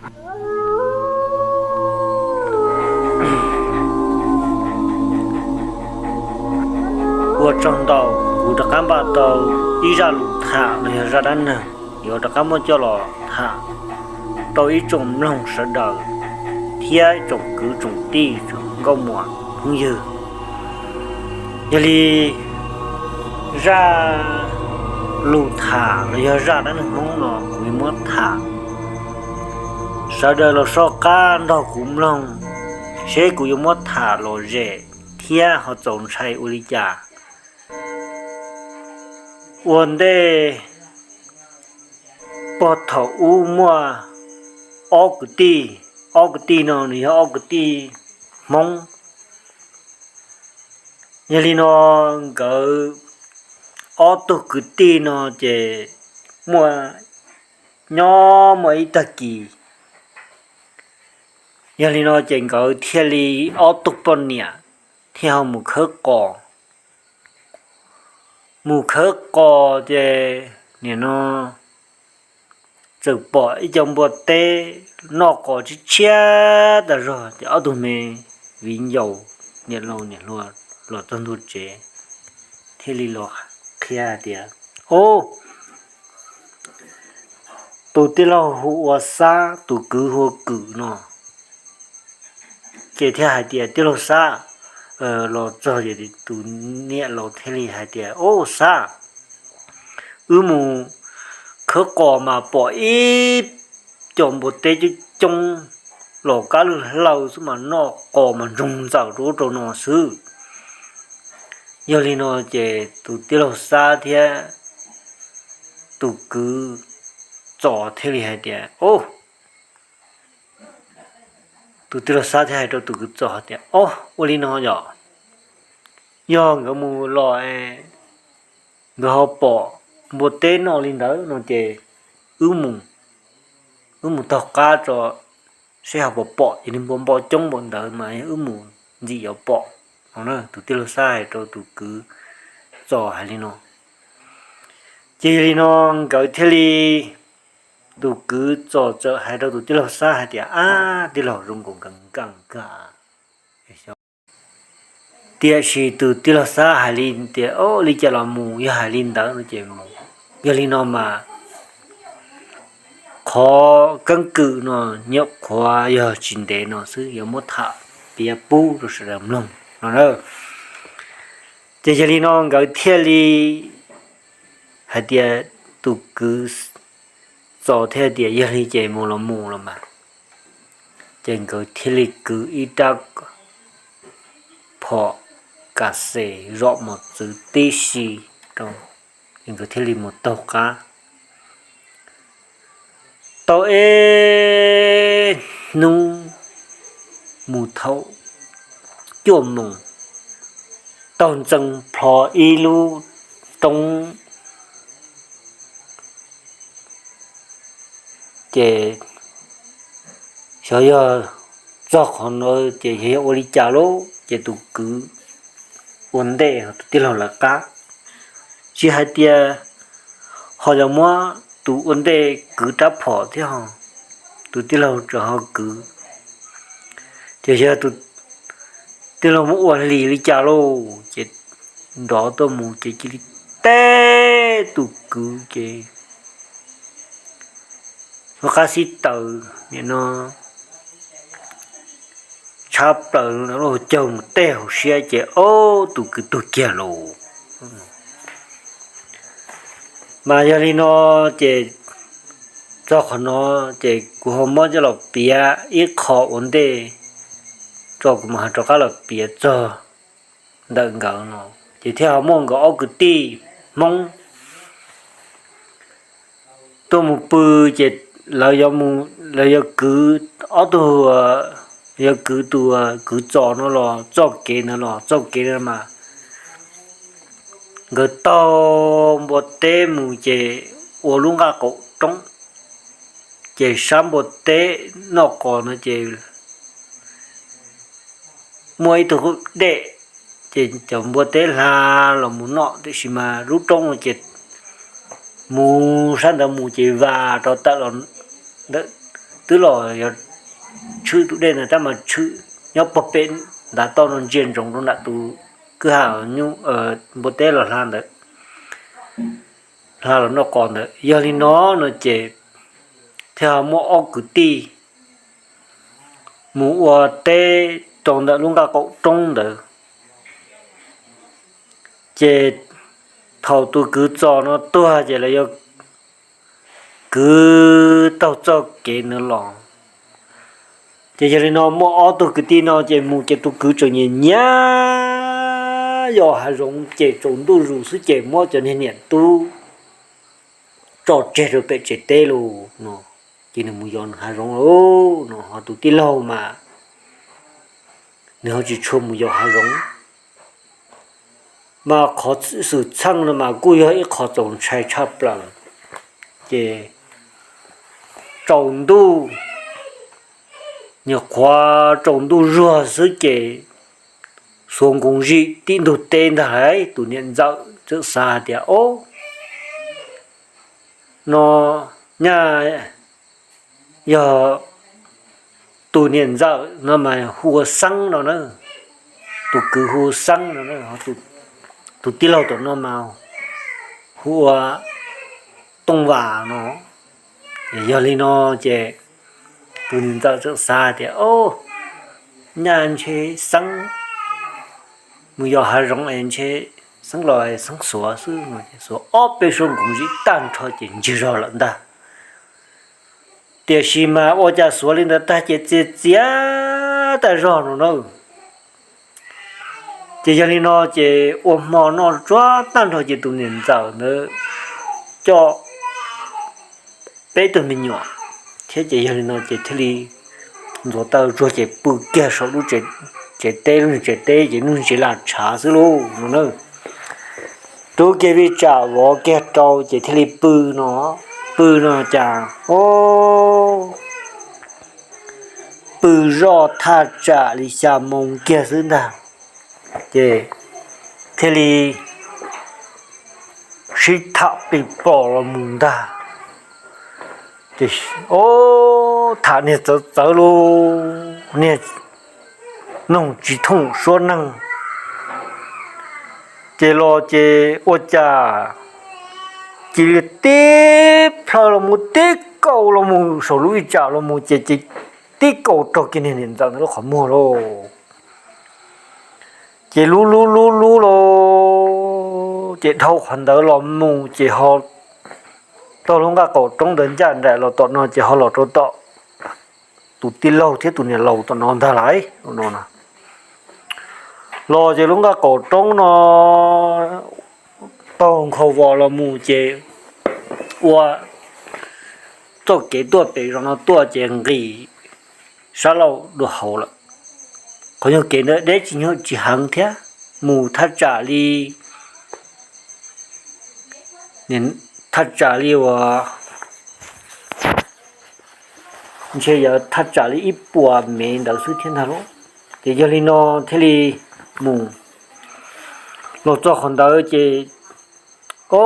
Ua tsaug ntau, kuv rov qab npaj tau ib zaj lus tham los yog zaj dab neeg yuav rov qab muab coj los tham rau ib tsoom mloog sawv daws thiab tsoom kwv tsoom tij tsoom nkauj muam phooj ywg. Yog li zaj lus tham los yog zaj dab neeg Hmoob no kuv yuav muab tham, sawv daws los soj qab nrog kuv mloog seb kuv yuav muab tham lom zem thiab ho txaus ntshai ua li cas. Ua ntej, puag thaum ub muaj ob kwv tij, ob kwv tij no nws yog ob kwv tij Hmoob. Yog li no nkawd ob tug kwv tij no ces muaj, nyob muaj ib tag kis, yog li no ces nkawd thiaj li ob tug poj niam thiaj ho mus khawb qos. Mus khawb qos ces nim no txawm pom ib co npua teb noj qos tshiab tshiab tas zog ces ob tug me viv ncaus niam laus niam hluas los txog ntua tsev thiaj li los qhia hais tias, Ub, tus tij laug hu ua Xab, tus kwv hu ua Kwm no. Ces thiaj hais tias, Tij laug Xab, los txog ces tus niam laus thiaj li hais tias, Ub Xab, wb mus khawb qos mas pom ib co npua teb coob coob los kab lwj hlaw xwb mas noj qos mas ntsoog ntxaws rau ub rau no xwb. Yog li no ces tus tij laug Xab thiab tus kwv Txos thiaj li hais tias, Ub, tus tij laug Xab thiaj hais rau tus kwv Txos hais tias, Ob, ua li no yom, yog nkawd mus los nkawd ho pom npua teb noj li ntawd no ces wb mus, wb mus taug qab tso seb ho puas pom, ces niag npua npo coob npaum ntawd mas yog wb mus ntxim yuav pom no. Tus tij laug Xab hais rau tus kwv Txos hais li no. Ces yog li no nkawd thiaj li, tus kwv Txos txawm hais rau tus tij laug Xab hais tias, Ab, tij laug, zoo nkaus nkees nkees kawg. Tiam sis tus tij laug Xab hais li tias, Ub, li cas los mus, yog hais li ntawd no ces mus. Yog li no mas qhov keeb kwm no nyuam qhuav yog tsis ntev no xwb, yuav muab tham piav pub rau sawv daws mloog no na. Ces yog li no nkawd thiaj li hais tias, tus kwv Txos thiaj tias, Yog li ces mus los mus los mas. Ces nkawd thiaj li kwv ib rab phom kas xes zom mos txwv tib si rau, ces nkawd thiaj li mus taug qab. Tau ib hnub mus thaum cuaj moos, taug ntxeev plho ib lub roob, ces xyov yog txog qhov no ces xyov yog ua li cas lauj, ces tus kwv ua ntej ho tus tij laug lawv qab, tsis hais tias ho yog muab tus ua ntej kwv rab phom thiab ho tus tij laug tseem ho kwv, ces yog tus tij laug muab ua hlis li cas lauj, ces nrov tuaj mus ces cia li teb tus kwv ces lub qab xib taws nim no tshab plaws lub caug mus tej hauv siab ces ob tus kwv tuag kiag lauj. Mas yog li no ces txog qhov no ces kuv ho muab coj los piav ib qho ua ntej tso, kuv mam ho rov qab los piav txog ntawm nkawd no. Ces thiaj ho muaj nkawd ob kwv tij Hmoob tuaj mus pw, ces lawv yuav mus, lawv yuav kwv ob tug, yuav kwv tus kwv Txos no los txoj kev ntawd los txoj kev no mas nkawd taug npua teb mus ces ua lub nqaj qaum roob, ces sab npua teb noj qos no ces muaj ib tug dej, ces cov npua teb hla los mus noj, tiam sis mas lub roob no ces mus sab ntawd mus ces vas rov tawm los ntawm twb los yog tshwm tus dej ntawd tab mas tshwm nyob pog pem ntav toj no ntsia ntsoov rau nram tus kwj ha nyuj npua teb los hla ntawd, hla los noj qos ntawd. Yog li no no ces thiaj ho muaj ob kwv tij mus ua teb rau ntawm lub nqaj qaum roob ntawd. Ces thaum tus kwv Txos no tuag ces lawv yuav kwv taug txoj kev ntawd los. Ces yog li no muaj ob tug kwv tij no ces mus ces tus kwv tseem nyiam nyiam yos hav zoov ces tsaus ntuj zus xwb ces muab cov niag niam tub tso tseg rau pem tsev teb lawm no, ces nws mus yos nws hav zoov lawm no. Ho tus tij laug mas nws ho tsis tshua mus yos hav zoov. Mas qhov xwm txheej no mas kuj yog ib qho txaus ntshai tshaj plaws. Ces tsaus ntuj, nyuam qhuav tsaus ntuj zuag xwb ces xuav nkoos zim tim ntug teb ntag lauj. Tus niam ntxawm txawm xav hais tias, Ob, no nyaj yog tus niam ntxawm no mas hu ua Xeeb no na, tus kwv hu ua Xeeb no, tus tij laug tom no mas hu ua Tooj Vam no. Yog li no ces tus niam ntxawm txawm xav tias, Ob, nyaj ntshe Xeeb mus yos hav zoov es ntshe Xeeb los Xeeb xuav xwb no. Xuav ob peb suab nkoos zim tag nrho ces ntsiag zog lawm ntag. Tiam sis mas ua cas xuav li ntawd tag ces txias txias tag zog no na. Ces yog li no ces ua hmo noj tsuag tag nrho ces tus niam ntxawm ntawd coj peb tug me nyuam thiab ces yog li no ces thiaj li ntxuav taw tsuag ces pw kiag saum lub tsev teb, lub niag tsev teb ces lub niag tsev laj tshav xwb lauj no na. Rub kiag vij tsam vov kiag rau ces thiaj li pw no, pw no cas, o, pw zoj thaj tsam li xya moo kiag xwb ntag, ces thiaj li sib tham plig pom los mus ntag. Ces, o, tham niag txawv txawv lauj, niag noog tsis thooj suab neeg. Ces los ces ua cas cia li tib plhaw los mus tib kaus los mus saum lub vij tsam los mus ces ces tib kaus raug kiag niag niam ntxawm ntawd lub qhov muag lauj. Ces lub lub lub lub lauj, ces dhau qhov ntawd los mus ces ho taug lub nqaj qaum roob ntawd ncaj nraim los tom no ces ho los rau tom tus tij laug thiab tus niam laus tom no ntag lauj. Los ces lub nqaj qaum roob no taug nkhaus vos los mus ces ua txoj kev tuaj pem zos no tuaj ces nqis sab laug dua hauv lawm. Qhov nyuag kev ntawd deb tsis nyuag tsis heev thiab, mus thaj tsam li, thaj tsam li uas ntshe yuav thaj tsam li ib puas mev ntawd xwb thiab ntag lauj. Ces yog li no thiaj li mus los txog qhov ntawd ces, o,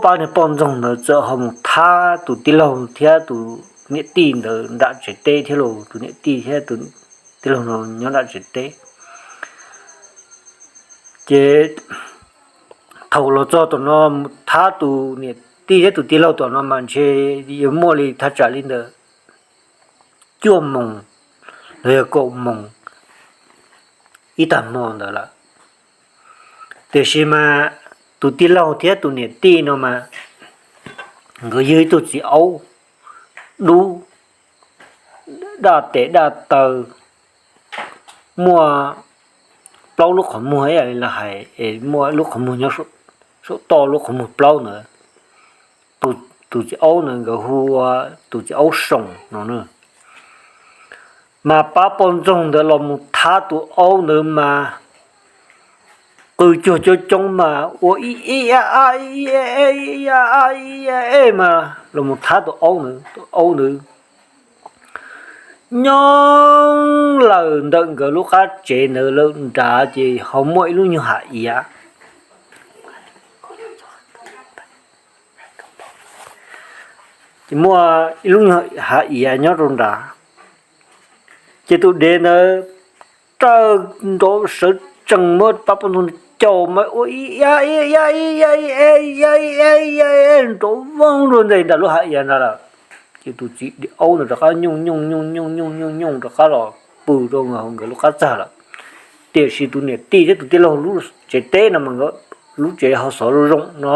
pab niag poj ntxoog ntawd txawm ho mus thab tus tij laug thiab tus niam tij ntawd nram tsev teb thiab lauj. Tus niam tij thiab tus tij laug no nyob nram tsev teb. Ces thaum los txog tom no, thab tus niam tij thiab tus tij laug tom no mas ntshe yuav muaj li thaj tsam li ntawd cuaj moos los yog kaum moos ib tag hmo ntawd lawm. Tiam sis mas tus tij laug thiab tus niam tij no mas nkawd yog ib tug txiv aub dub, daj tes daj taw, muaj plaub lub qhov muag ib yam li lawv hais es muaj lub qhov muag nyob saum toj lub qhov muag plaub ntawd. Tus txiv aub ntawd nkawd hu ua tus txiv aub Soos no na. Mas pab poj ntxoog ntawd los mus thab tus aub ntawd mas qw cuag coob coob mas ua ib ib a a ib a a ib a a ib a a mas los mus thab tus aub ntawd, tus aub ntawd nyob lawm ntawm nkawd lub qab tsev ntawd lawm nrad ces ho muaj ib lub nyuag hav iav. muaj ib lub hav iav nyob rau nrad. Ces tus dev ntawd raws nrov sawv tsees muab pab poj ntxoog caum mas ua ib ya ib ya ib ya ib ya ib ya ib ya nrov voob rau ntawm lub hav iav ntawd lawm. Ces tus txiv aub ntawd rov qab nyooj nyooj nyooj nyooj nyooj nyooj nyooj rov qab los pw rau hauv nkawd lub qab txag lawm. Tiam sis tus niam tij thiab tus tij laug lub tsev teb no mas lub tsev ho xov zoo zoo no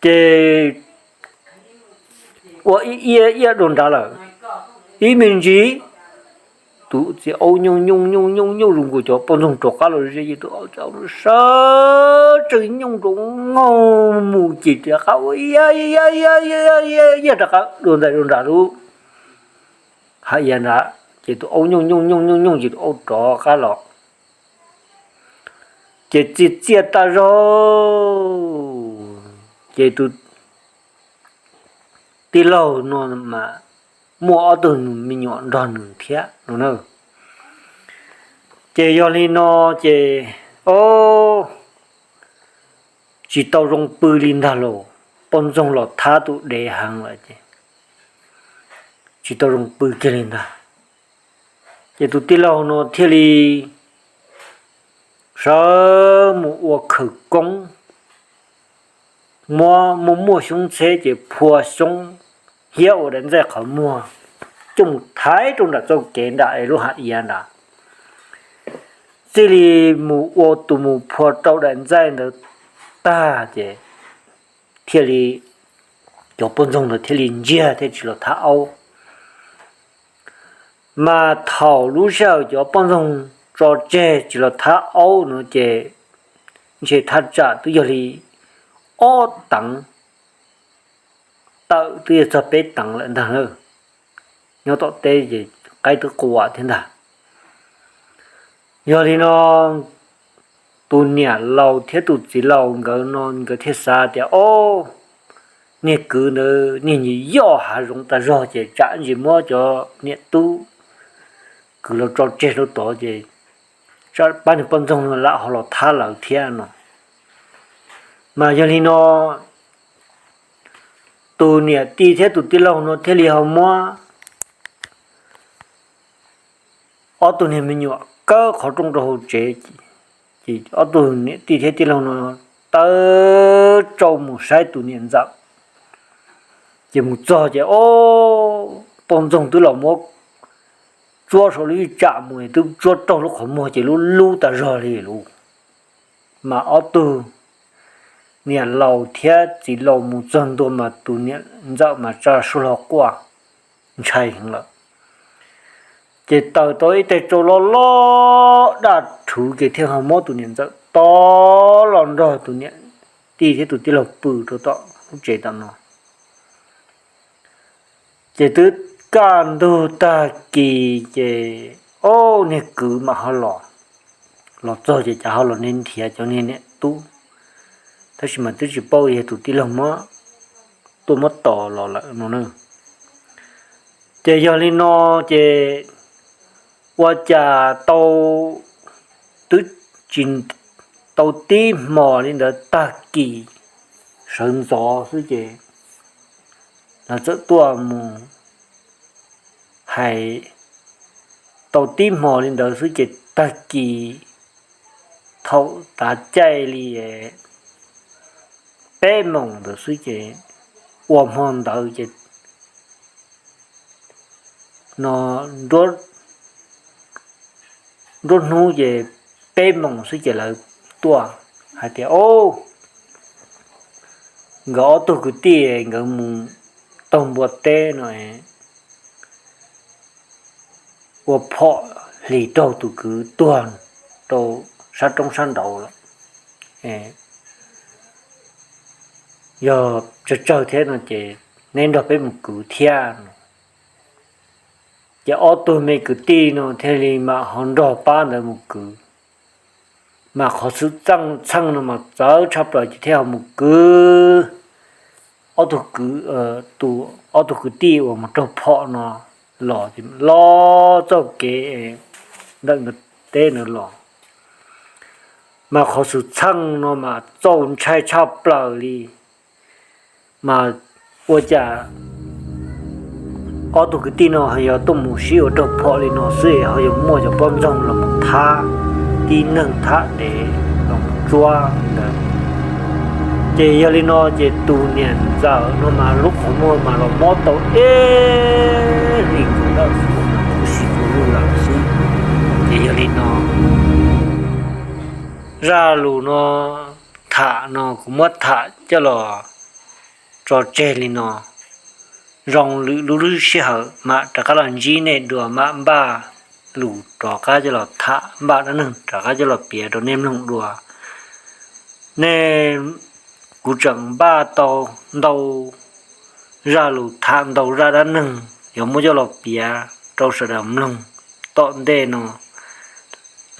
ces ua ib iab iab rau nrad lawm. Ib me ntsis tus txiv aub nyooj nyooj nyooj nyooj nyooj zoo nkaus cov poj ntxoog rov qab los ze tus aub sawv tsees nyooj rau nkaus mus ces rov qab ua ib ya ib ya ib ya rov qab dua ntais rau nram lub hav iav nrad. Ces tus aub nyooj nyooj nyooj nyooj nyooj ces tus aub rov qab los. Ces txiaj txiaj tag zog ces tus tij laug no mas muaj ob tug me nyuam nrog nws thiab no na. Ces yog li no ces o tsis tau zoo pw li ntag lauj. Poj ntxoog los thab tus dev heev lawm ces tsis tau zoo pw kiag li ntag. Ces tus tij laug no thiaj li sawv mus ua khawv koob, muab muaj muaj xyoob txheb ces phua xyoob hiab ua daim ntxaij qhov muag coj mus thaiv rau nram txoj kev nram lub hav iav nrad. Txij li mus ua tus mus phua rau daim ntxaij ntawd tag ces thiaj li cov poj ntxoog ntawd thiaj li ntsiag thiaj tsis los thab aub. Mas thaum lub sij hawm cov poj ntxoog tso tseg tsis los thab aub no ces ntshe thaj tsam twb yog li ob teev tawm twb yog txog peb teev lawm ntag na. Nyob tom teb ces qaib twb quam thiab ntag. Yog li no tus niam laus thiab tus txiv laus nkawd no nkawd thiaj xav tias o niag kwv ntawd niag nyiam yoj hav zoov tas zog ces tsam ntsis muab cov niam tub kwv los tso tseg rau tod ces pab niag poj ntxoog no lam ho los thab lawv thiab no. Mas yog li no tus niam tij thiab tus tij laug no thiaj li ho muab ob tug niag me nyuam kaw qhov rooj rau hauv tsev, ces ob tug niam tij thiab tij laug no tawm tsau mus saib tus niam ntxawm. Ces mus txog ces o poj ntxoog twb los muab tsuab saum lub tsam mus twb tsuab raug lub qhov muag ces lub lub tas zog li lawm. Mas ob tug niam laus thiab txiv laus mus txog ntua mas tus niam ntxawm mas tsa suab hlo quaj ntshai heev lawm. Ces tawm tau ib teg tsau loj loj daj rhuv ces thiaj ho muab tus niam ntxawm tod los nrog tus niam tij thiab tus tij laug pw rau tom lub tsev tom no. Ces twb kaj ntug tag kis ces o niag kwv mam ho los, los txog ces cas ho los nrhiav cov niag niam tub, tab sis mas twb tsis paub yog tus tij laug muab tuaj muab tos los lawm no na. Ces yog li no ces ua cas tau twb tsis tau tib hmos li ntawd tag kis sawv ntxov xwb ces lawv txawm tuaj mus hais tau tib hmos li ntawd xwb ces tag kis thaum tav caij li peb moos ntawd xwb ces ua hmo ntawd ces no nruab hnub ces peb moos xwb ces lawv tuaj hais tias o nkawd ob tug kwv tij nkawd mus taug npua teb no ua phom hlis raug tus kwv tuag rau sab roob sab nraud lawm, yog tsawg tsawg thiab no ces neb nrog peb mus kwv thiab no. Ces ob tug me kwv tij no thiaj li mam ho nrog pab ntawd mus kwv. Mas qhov xwm txheej no mas txawv tshaj plaws ces thiaj ho mus kwv ob tug kwv, tus ob tug kwv tij uas mus raug phom no los los txoj kev ntawm nkawd teb ntawd los. Mas qhov xwm txheej no mas txaus ntshai tshaj plaws li. Mas Ua cas ob tug kwv tij no ho yog tuaj mus sib ua raug phom li no xwb es ho yuav muaj cov poj ntxoog los thab tib neeg thab dev los tsuab ntawd. Ces yog li no ces tus niam ntxawm no mas lub qhov muag mas los mob tau ib hlis nkaus lawm, sib pus lug lawm xwb. Ces yog li no zaj lus no tham no kuv muab tham coj los tso tseg li no. Zoo lwm lub sij hawm mam rov qab los ntsib nej dua, mam npaj lus rov qab coj los tham, npaj dab neeg rov qab coj los piav rau nej mloog dua. Nej, kuv tseem npaj tau ntau zaj lus tham, ntau zaj dab neeg yuav muab coj los piav rau sawv daws mloog tom ntej no.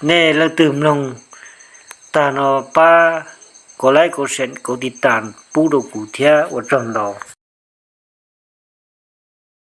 Nej leej twg mloog tag no pab kov like, kov share, kov tiv tas pub rau kuv thiab, ua tsaug ntau.